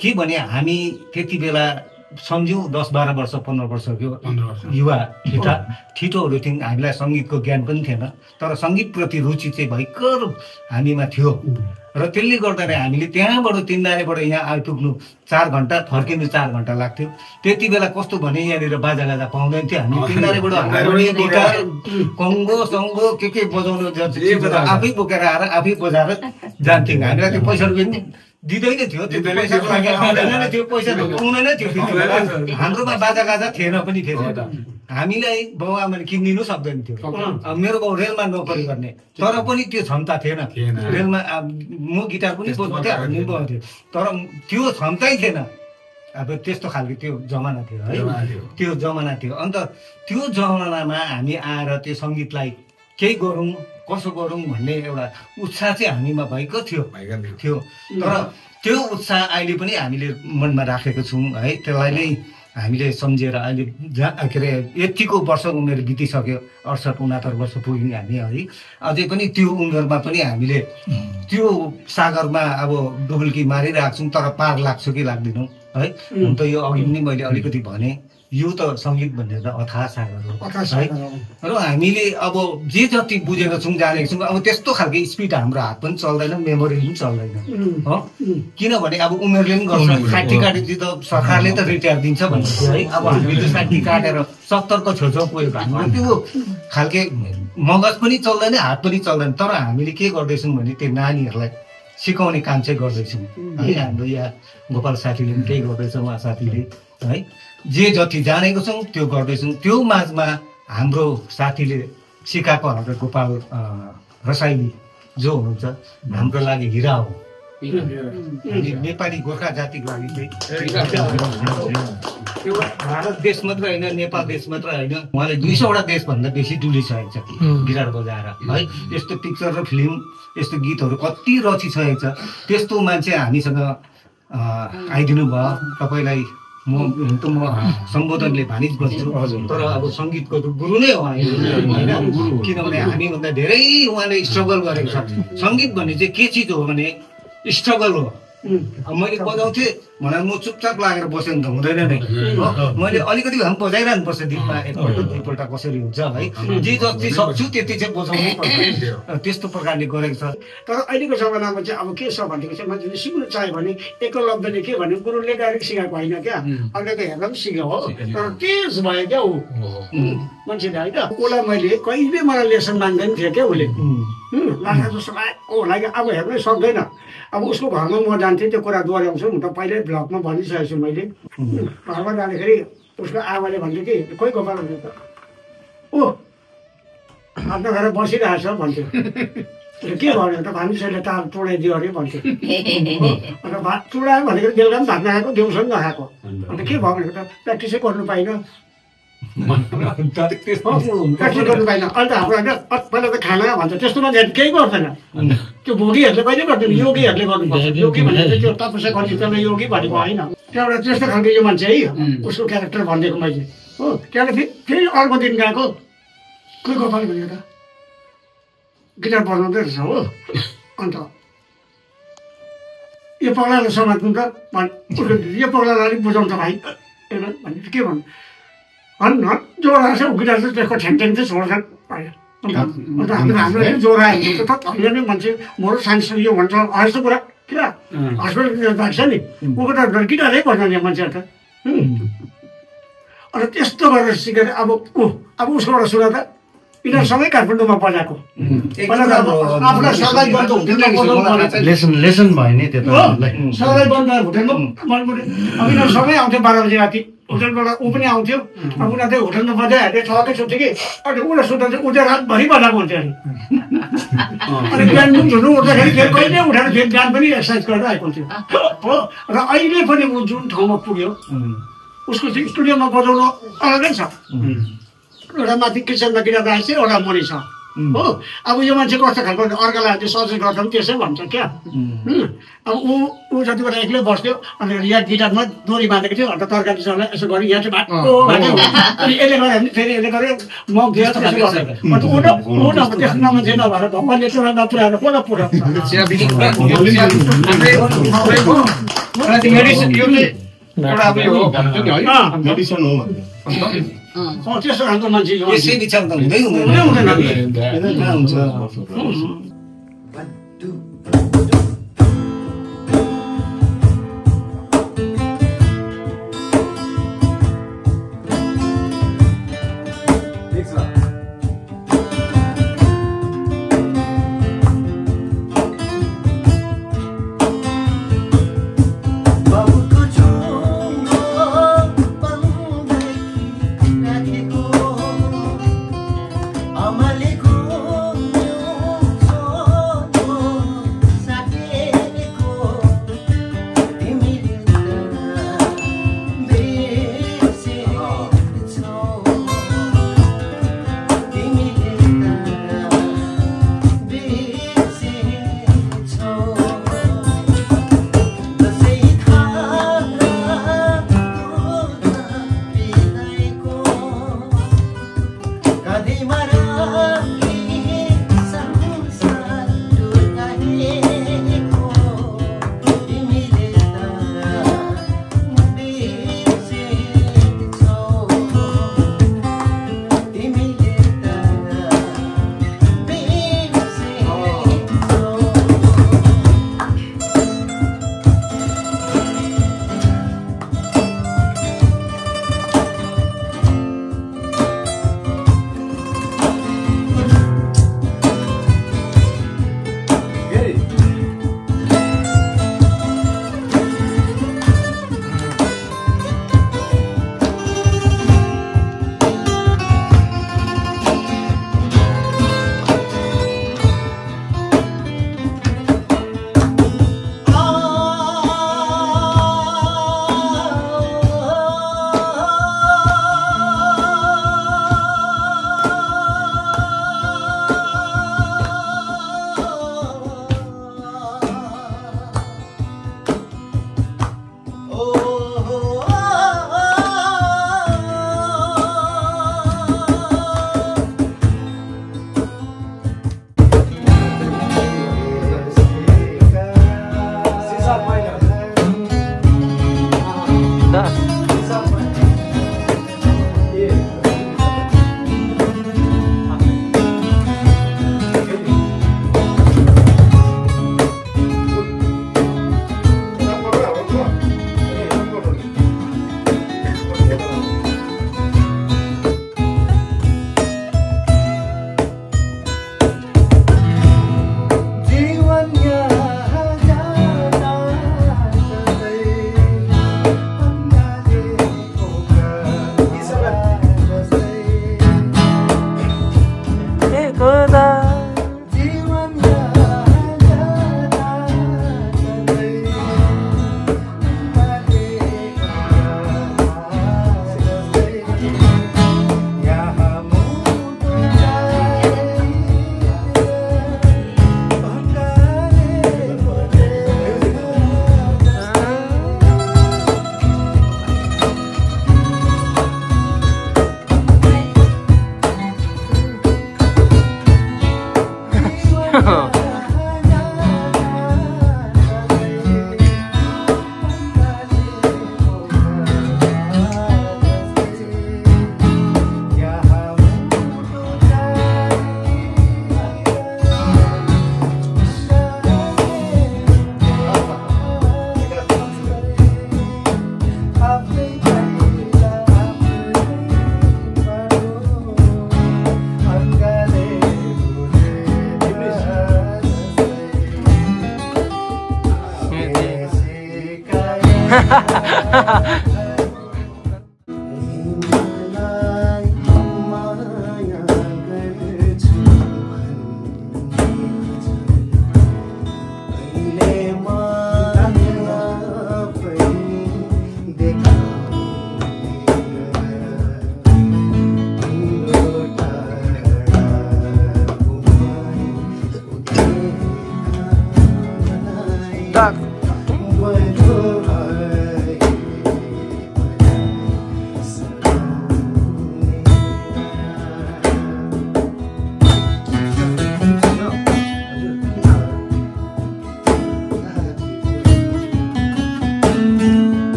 के भने हामी त्यति बेला सम्झ्यौँ 10-12 वर्ष 15 वर्षको युवा ठिटोहरू थियौँ। हामीलाई सङ्गीतको ज्ञान पनि थिएन तर सङ्गीतप्रति रुचि चाहिँ भयङ्कर हामीमा थियो र त्यसले गर्दाखेरि हामीले त्यहाँबाट तिनधारेबाट यहाँ आइपुग्नु 4 घन्टा फर्किनु 4 घन्टा लाग्थ्यो। त्यति बेला कस्तो भने यहाँनिर बाजागाजा पाउँदैन थियो। हामी तिनधारेबाट गिटार कङ्गो सङ्गो के बजाउनु आफै बोकेर आएर आफै बजाएर जान्थ्यौँ। हामीलाई त्यो पैसा रुपियाँ दिँदैन थियो त्यो पैसाको लागि आउँदैन नै थियो पैसा पाउँदैन थियो। हाम्रोमा बाजागाजा थिएन पनि थिएन हामीलाई बाउ आमाले किनिदिनु सक्दैन थियो। मेरो बाउ रेलमा नोकरी गर्ने तर पनि त्यो क्षमता थिएन रेलमा म गिटार पनि बजाउँथेँ हार्मोनियम बजाउँथेँ तर त्यो क्षमतै थिएन। अब त्यस्तो खालको त्यो जमाना थियो है त्यो जमाना थियो। अन्त त्यो जमानामा हामी आएर त्यो सङ्गीतलाई केही गरौँ कसो गरौँ भन्ने एउटा उत्साह चाहिँ हामीमा भएको थियो तर त्यो उत्साह अहिले पनि हामीले मनमा राखेको छौँ है। त्यसलाई नै हामीले सम्झेर अहिले के अरे यतिको वर्ष उमेर बितिसक्यो 68-69 वर्ष पुग्यौँ हामी है। अझै पनि त्यो उमेरमा पनि हामीले त्यो सागरमा अब डुबुल्की मारिरहेको छौँ तर पार लाग्छ कि लाग्दैनौँ है। हुन त यो अघि पनि मैले अलिकति भने यो त सङ्गीत भन्ने त अथाह सागर हो है। र हामीले अब जे जति बुझेको छौँ जानेको छौँ अब त्यस्तो खालको स्पिड हाम्रो हात पनि चल्दैन मेमोरी पनि चल्दैन हो। किनभने अब उमेरले पनि गर्छ 60 काटेपछि त सरकारले त रिटायर दिन्छ भन्छ है। अब हामीले 60 काटेर 70 को छेउछाउ पुगेको हाम्रो त्यो खालके मगज पनि चल्दैन हात पनि चल्दैन तर हामीले के गर्दैछौँ भने त्यो नानीहरूलाई सिकाउने काम चाहिँ गर्दैछौँ है। हाम्रो यहाँ गोपाल साथीले पनि त्यही गर्दैछ उहाँ साथीले है। जे जति जानेको छौँ त्यो गर्दैछौँ। त्यो माझमा हाम्रो साथीले सिकाएको हाम्रो गोपाल रसाइली जो हुनुहुन्छ हाम्रो लागि हिरा हो। हामी नेपाली गोर्खा जातिको लागि त्यो भारत देश मात्र होइन, नेपाल देश मात्र होइन, उहाँले 200वटा देशभन्दा बेसी डुलिसकेको छ गिटार बजाएर है। यस्तो पिक्चर र फिल्म यस्तो गीतहरू कति रचिसकेको छ। त्यस्तो मान्छे हामीसँग आइदिनु भयो। तपाईँलाई म सम्बोधनले भानिज बन्छु, तर अब सङ्गीतको गुरु नै हो होइन, किनभने हामीभन्दा धेरै उहाँले स्ट्रगल गरेको छ। सङ्गीत भन्ने चाहिँ के चिज हो भने स्ट्रगल हो। अब मैले बजाउँथेँ भनेर म चुपचाप लागेर बस्यो भने त हुँदैन नै। मैले अलिकति भए पनि बजाइरहनु पर्छ, दिनमा एकपल्ट दुईपल्ट कसरी हुन्छ है। जे जति सक्छु त्यति चाहिँ बजाउनै पर्छ। त्यस्तो प्रकारले गरेको छ। तर अहिलेको जमानामा चाहिँ अब के छ भनेदेखि चाहिँ मान्छेले सिक्नु चाह्यो भने एकलव्यले के भने गुरुले डाइरेक्ट सिकाएको होइन क्या, अरूले हेर्दा पनि सिक्यो हो। तर तेज भयो क्या ऊ मान्छेले होइन। उसलाई मैले कहिले मलाई लेसन मान्दैन थियो क्या उसले, लाग्दा जस्तो होला कि अब हेर्नै सक्दैन। अब उसको घरमा म जान्थेँ, त्यो कुरा दोहोऱ्याउँछु, म त पहिल्यै ब्लगमा भनिसकेको छु मैले। घरमा जाँदाखेरि उसको आमाले भन्थ्यो कि खोइ गोपाल भन्यो त ओ आफ्नो घर बसिरहेछ भन्थ्यो। के भन्यो त भान्जीले तार तोडाइदियो अरे भन्थ्यो। अन्त भात तोडायो भनेको बेलुका पनि भात नखाएको, दिउँसो पनि नखाएको। अन्त के भयो भनेको त प्र्याक्टिसै गर्नु पाइनँ, प्र्याक्टिस गर्नु पाइनँ। अन्त हाम्रो पहिला त खाना भन्छ, त्यस्तोमा केही गर्दैन। त्यो भोगीहरूले कहिले गर्दैन, योगीहरूले गर्नुपर्छ। योगी भनेको त्यो तपस्या गर्ने त्यसलाई योगी भनेको होइन। त्यहाँबाट त्यस्तो खालको यो मान्छे है, उसको क्यारेक्टर भनिदिएको मैले हो। त्यहाँबाट फेरि अर्को दिन गएको, कोही गोपाल भनेको त गिटार बजाउँदै रहेछ हो। अन्त यो पगलालाई समात्नु त यो पगलालाई अलिक बुझाउँछ भाइ भने के भन्नु भन्न जोरा छ गिटार चाहिँ त्यसको ठ्याङ चाहिँ छोड्छन् पायो। अन्त हाम्रो जोरा हुन्छ त अहिले नै मान्छे मोर साइन्स यो भन्छ यस्तो कुरा किन हस्पिटल लाग्छ नि ऊको त गिटारै बजाउने मान्छेहरू त। अन्त त्यस्तो गरेर सिकेर अब उसकोबाट सुना त यिनीहरूसँगै काठमाडौँमा बजाएको आफूलाई सरकारी बन्द हुँदैन, लेसन भयो नि त्यो त सरकारी बन्द होटेलमा अब यिनीहरूसँगै आउँथ्यो 12 बजी राति होटेलबाट। ऊ पनि आउँथ्यो, अब उनीहरू चाहिँ होटेलमा बजाइहाल्थ्यो, छकै सुत्थ्यो कि। अनि उसलाई सुत्दा चाहिँ ऊ चाहिँ रातभरि बजाएको हुन्थ्यो अरे। अनि बिहान पनि झुन्नु उठ्दाखेरि फेरि कहिले उठेर फेरि बिहान पनि एक्सर्साइज गरेर आएको हुन्थ्यो हो। र अहिले पनि ऊ जुन ठाउँमा पुग्यो उसको चाहिँ स्टुडियोमा बजाउनु अलगै छ। एउटा माथि किचनमा गिटार राखेको छ, एउटा मुनि छ हो। अब यो मान्छे कस्तो खालको अर्कालाई सजेस्ट गर्दा पनि त्यसै भन्छ क्या। अब ऊ जति बेला एक्लै बस्थ्यो अनि यहाँ गिटारमा डोरी बाँधेको थियो, अन्त तरकारी चल्यो यसो गऱ्यो, यहाँ चाहिँ भाटो भाट्यो। अनि यसले गर्यो भने फेरि यसले गर्यो मग दिएर त्यसो गर्छ। अन्त ऊ त्यस्तो नमान्छे नभएर भगवान्ले चुरा नपुऱ्याएर कसलाई पुऱ्याउँछ। मेडिसिन हो त्यस्तो खालको मान्छे यसै विचार त हुँदै हुँदैन।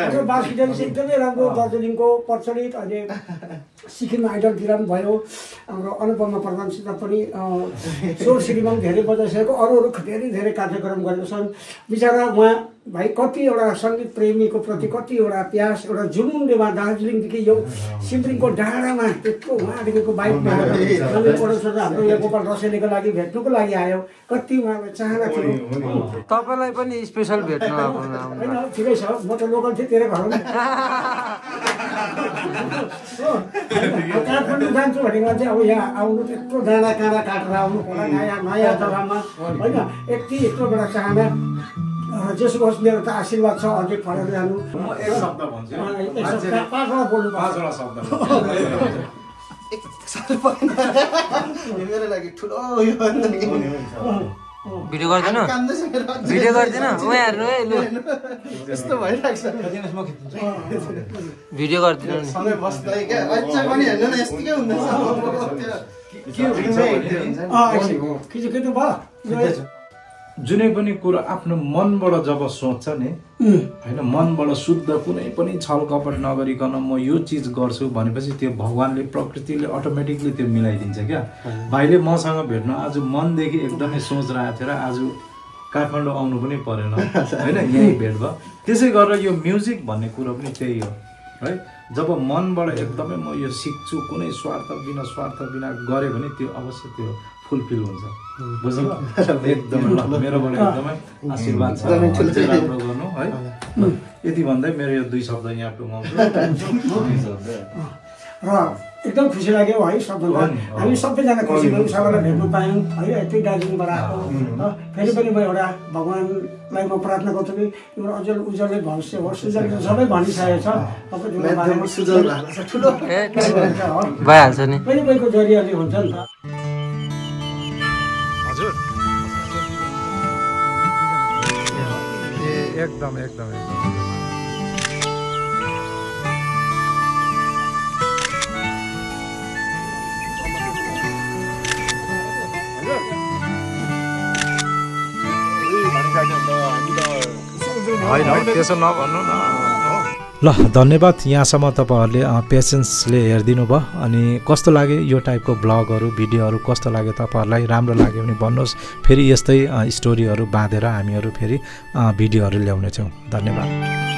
हाम्रो बास गिटार चाहिँ एकदमै राम्रो दार्जिलिङको प्रचलित अहिले सिक्किम आइडलतिर पनि भयो हाम्रो अनुपमा प्रधानसित पनि सोर सिटीमा पनि धेरै बजाइसकेको अरू धेरै कार्यक्रम गरेको छन् बिचरा उहाँ भाइ कति एउटा सङ्गीत प्रेमीको प्रति कति एउटा प्यास एउटा जुनुनले उहाँ दार्जिलिङदेखि यो सिमरिङको डाँडामा त्यत्रो उहाँदेखिको बाइकमा हाम्रो यहाँ गोपाल रसेलीको लागि भेट्नुको लागि आयो कति उहाँलाई चाहना थियो तपाईँलाई पनि स्पेसल भेट्नु होइन ठिकै छ म त लोकल थिएँ तेरो घरमा काठमाडौँ जान्छु भनेको चाहिँ अब यहाँ आउनु त्यत्रो डाँडा काँडा काटेर आउनु होला नयाँ जग्गामा होइन यत्रो बेला चाहना जेसुको होस् मेरो त आशीर्वाद छ अझै फरेर जानु म एक शब्द भन्छु पाँचवटा बोल्नु पाँचवटा शब्द मेरो लागि ठुलो भिडियो गर्दैन भिडियो गर्दैन उहाँहरू है लु यस्तो भइरहेको छ भिडियो गर्दैन सँगै बस्दै क्या अझै पनि हेर्नु न यस्तै हुँदैछ जुनै पनि कुरो आफ्नो मनबाट जब सोच्छ नि होइन मनबाट शुद्ध कुनै पनि छलकपट नगरिकन म यो चिज गर्छु भनेपछि त्यो भगवान्ले प्रकृतिले अटोमेटिकली त्यो मिलाइदिन्छ क्या भाइले मसँग भेट्न आज मनदेखि एकदमै सोच रहेको थियो र आज काठमाडौँ आउनु पनि परेन होइन यहीँ भेट भयो त्यसै गरेर यो म्युजिक भन्ने कुरो पनि त्यही हो है जब मनबाट एकदमै म यो सिक्छु कुनै स्वार्थ बिना गऱ्यो भने त्यो अवश्य त्यो फुलफिल हुन्छ बुझ्नु एकदमै मेरोबाट एकदमै आशीर्वाद छ राम्रो गर्नु है यति भन्दै मेरो यो दुई शब्द यहाँ टुङ्गाउँछु र एकदम खुसी लाग्यो है सबभन्दा हामी सबैजना खुसी भयौँ सबैलाई भेट्नु पायौँ है यति दार्जिलिङबाट आएको फेरि पनि म एउटा भगवान्लाई म प्रार्थना गर्छु कि तिम्रो अझ उज्जवलै भविष्य होस् सुजल सबै भनिसकेको छ भइहाल्छ नि कोहीको जरियाले हुन्छ नि त एकदम होइन त्यसो नभन्नु न ल धन्यवाद यहाँसम्म तपाईँहरूले पेसेन्सले हेरिदिनु भयो अनि कस्तो लाग्यो यो टाइपको ब्लगहरू भिडियोहरू कस्तो लाग्यो तपाईँहरूलाई राम्रो लाग्यो भने भन्नुहोस् फेरि यस्तै स्टोरीहरू बाँधेर हामीहरू फेरि भिडियोहरू ल्याउनेछौँ धन्यवाद